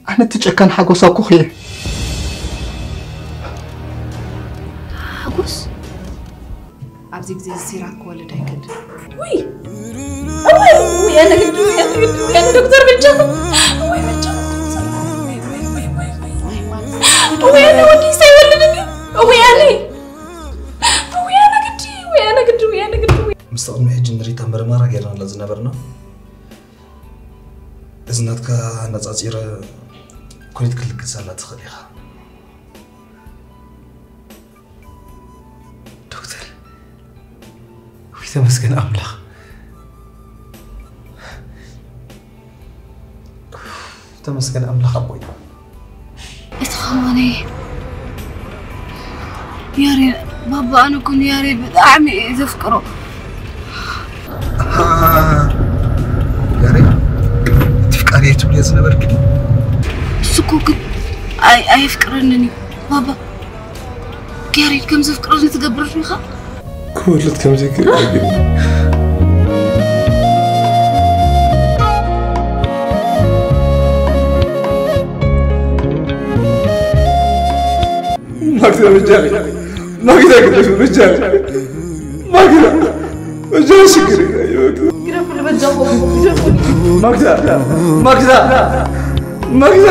ኣነ እቲ ጨካን ሓጎስ ኣኮኹ እየ። ሓጎስ ኣብዚ ግዜ እዚ ሲራክ ክወልድ ኣይክእል። ውይ እወይ ውይ ኣነ ግዲ ውይ ኣነ ግዲ ውይ ኣነ ዶክተር በጃኹም። ውይ በጃኹም። ውይ ኣነ ወዲ ሳይወልድ እንዲ። ውይ ኣነ ውይ ኣነ ግዲ ውይ ኣነ ግዲ ውይ ኣነ ግዲ ውይ። ምስቲ ቅድሚ ሕጂ ንሪታ ምርመራ ጌርናላ ዝነበርና እዚ ናትካ ኣነጻጺረ ኩሊት ክልግሰላ ትኽእል ኢኻ። ዶክተር፣ ውይ ተመስገን ኣምላኽ። ተመስገን ኣምላኽ ኣቦይ። እቲ ኸማነይ ያሬድ ባባ ኣነ እኮ ንያሬድ ብጣዕሚ እየ ዘፍቅሮ። ያሬድ እቲ ፍቃሪ እየ ትብልዮ ዝነበርኪ ድዩ? እሱ እኮ ግን ኣይ ኣየፍቅረንን እዩ ባባ። ያሬድ ከም ዘፍቅረኒ ትገብር ዲኻ? ክወልድ ከም ዘይክእል ኣገቢ ማግዳ በጃኺ ማግዳ ግደፊ በጃኺ ማግዳ በጃኺ ሽግር ማግዳ ማግዳ ማግዳ